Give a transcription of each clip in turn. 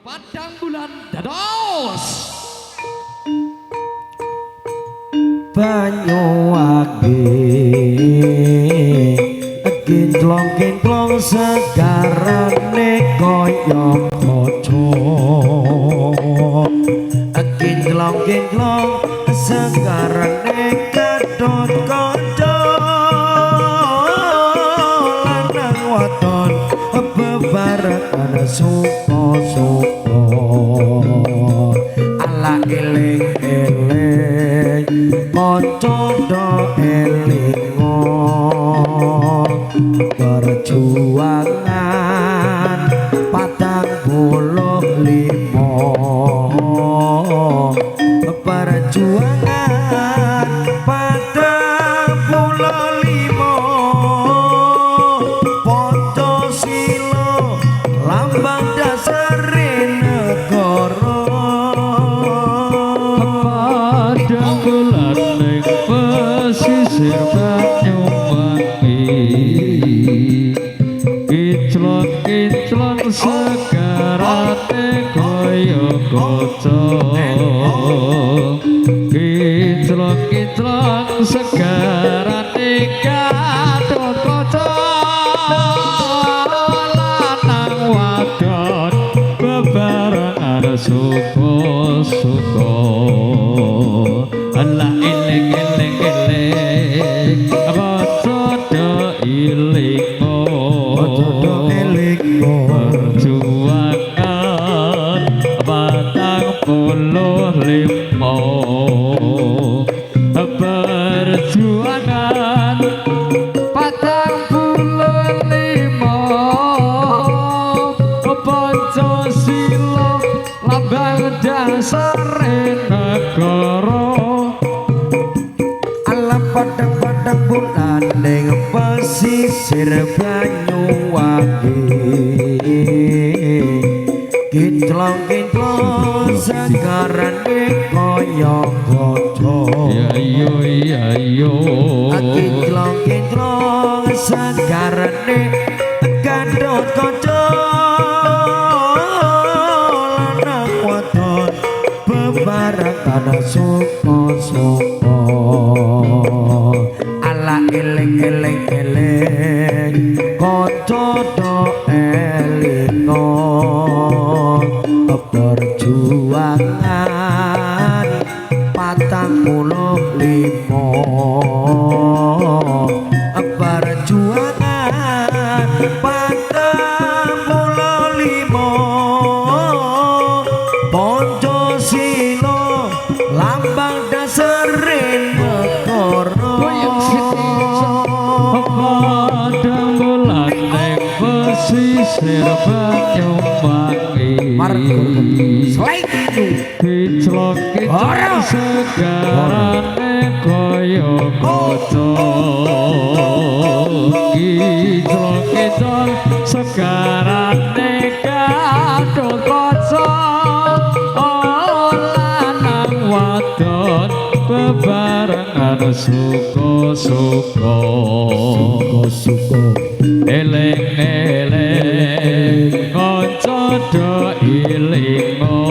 Padang Bulan dados Banyuwangi kinclong-kinclong segarane kaya kaca, kinclong-kinclong segarane gatot kaca, lanang wadon bebarengan suka-suka. Ala eling-eling kanca do elingo, perjuangan 45, perjuangan 45, Pancasila lambang dasare negara. Padang bulan ning pesisir Banyuwangi, kinclong-kinclong segarane kaya kaca, kinclong-kinclong segarane gatot kaca, lanang wadon bebarengan suka-suka. Allah eling eling eling kaca do ilingo, Kaca do elingo, perjuangan 45, perjuangan 45, Pancasila lambang dasare negara. Ala padang-padang bulan ning pesisir Banyuwangi, kinclong-kinclong segarane kaya kaca, Ya yo ya yo, kinclong-kinclong segarane gatot kaca, lanang wadon bebarengan suka-suka. Ala eling eling eling kaca do elingo, perjuangan 45, perjuangan 45, Pancasila lambang dasare negara. Padang bulan ning pesisir Banyuwangi, kinclong-kinclong segarane kaya kaca, kinclong-kinclong segarane gatot kaca, lanang wadon bebarengan suka-suka. Suka-suka. Eling-eling kanca do ilingo,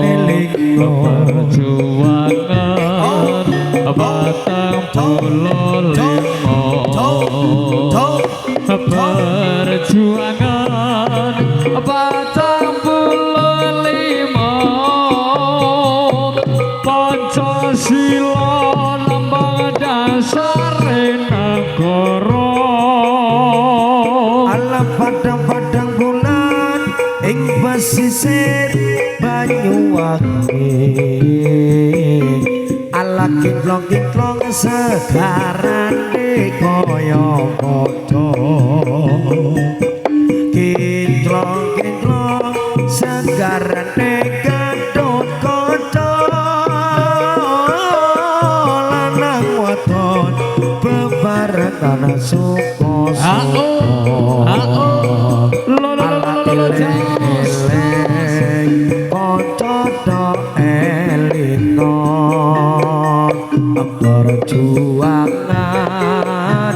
Elingo, perjuangan 45, perjuangan 45, Pancasila lambang dasare negara. Ala padang-padang bulan ing pesisir Banyuwangi, ala kinclong-kinclong segarane kaya kaca, kinclong-kinclong segarane gatot kaca, lanang wadon bebarengan suka-suka. Lo lo lo lo lo Eling kanca do elingo, perjuangan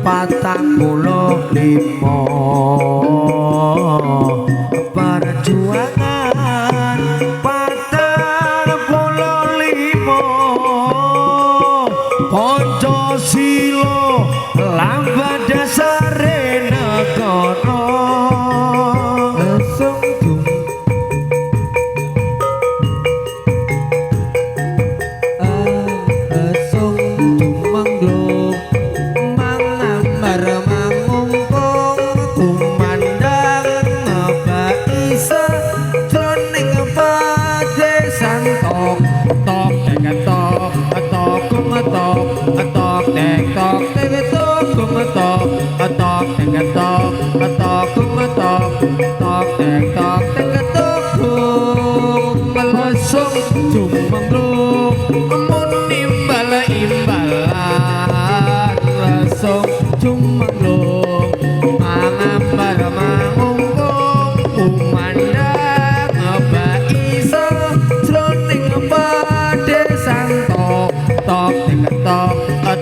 45, perjuangan Perjuangan 45 Pancasila lambang dasare negara. Lesung jum Lesung jumenglung mangambar mangungkung kumandhang ngebaki sajroning padesan tok tok tek tok tok gung tok tok tek tok tek tok gung tok tok tek tok tok gung tok tok tek tok tek tok gung lesung jumenglung munimbal imbalan lesung jumenglung mangambar mangungkung kumandhang ngebaki sajroning padesan tok tok tek tok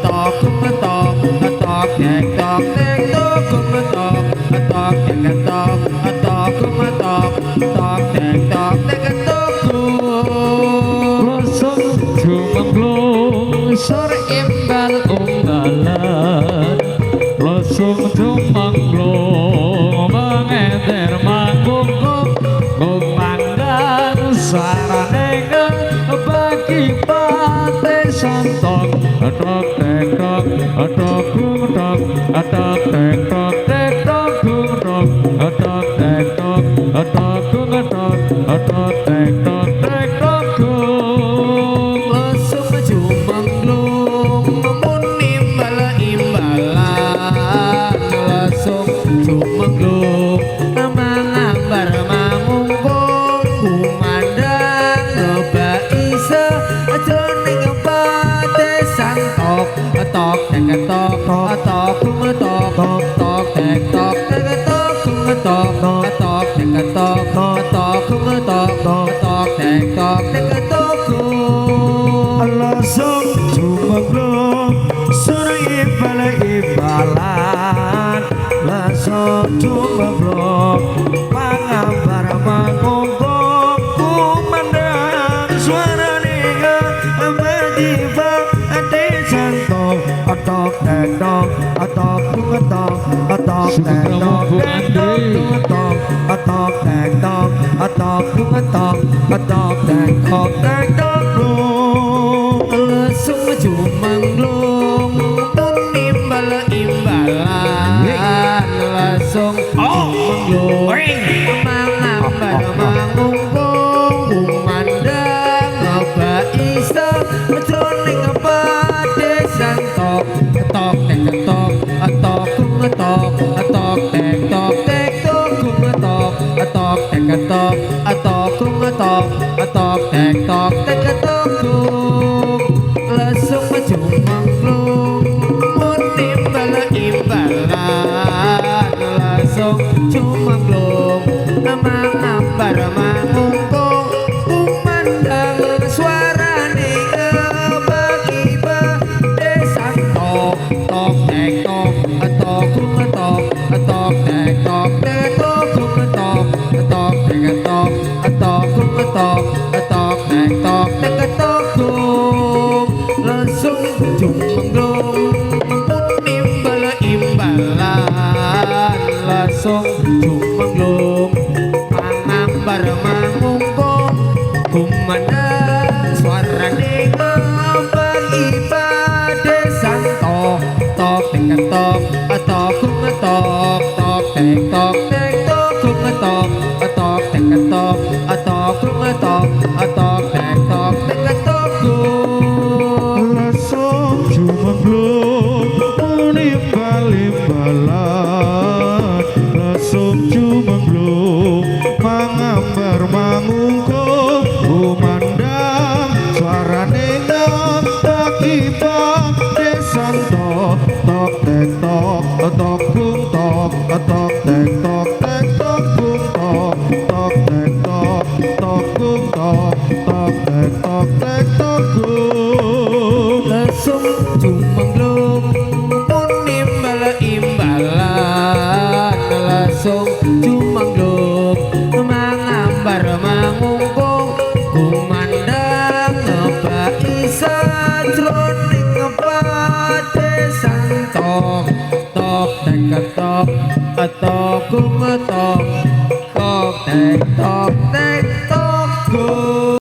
tok gung tok tok tek tok tek tok gung tok tok tek tok tok gung tok tok tek tok tek tok gung Lesung jumenglung sur imbal umbalan. Lesung jumenglung mengeder mangkungkung kumandang sarane bagi patesan tok tok tek tok tok gung tok tok tek tok tek tok gung tok tok tek tok tok gung tok tok tek tok tek tok gung. Lesung jumenglung munimbal imbalan lesung jumenglung mangambar mangungkung kumandhang ngebaki sajroning padesan tok tok tek tok tok gung tok tok tek tok tek tok gung tok tok tek tok tok gung tok tok tek tok tek tok gung Langsung jumenglung sur imbal imbalan. Langsung jumenglung pangambar mangungkung kumandhang suarane ngebaki padesan tok tok tek tok tok gung tok tok tek tok tek tok gung tok tok tek tok tok gung tok tok tek tok tek tok gung. Lesung jumenglung munimbal imbalan lesung jumenglung mangambar mangungkung kumandhang ngebaki sajroning padesan tok tok tek tok tok gung tok tok tek tok tek tok gung tok tok tek tok tok gung tok tok tek tok tek tok gung lesung jumenglung munimbal imbalan lesung jumenglung mangambar mangungkung kumandhang suarane ngebaki padesan tok tok tek tok tok gung tok tok tek tok tek tok gung tok tok tek tok tok gung tok tok tek tok tek tok gung lesung jumenglung munimbal imbalan lesung jumenglung mangambar mangungkung kumandhang suarane ngebaki padesan tok tok tek tok tok gung tok tok tek tok tek tok gung tok tok tek tok tok gung tok tok tek tok tek tok gung Langsung jumenglung munimbal imbalan. Langsung jumenglung mangambar mangungkung kumandhang suarane ngebaki padesan tok tok tek tok tok gung tok tok tek tok tek tok gung tok tok tek tok tok kum tok tok tek tok tek.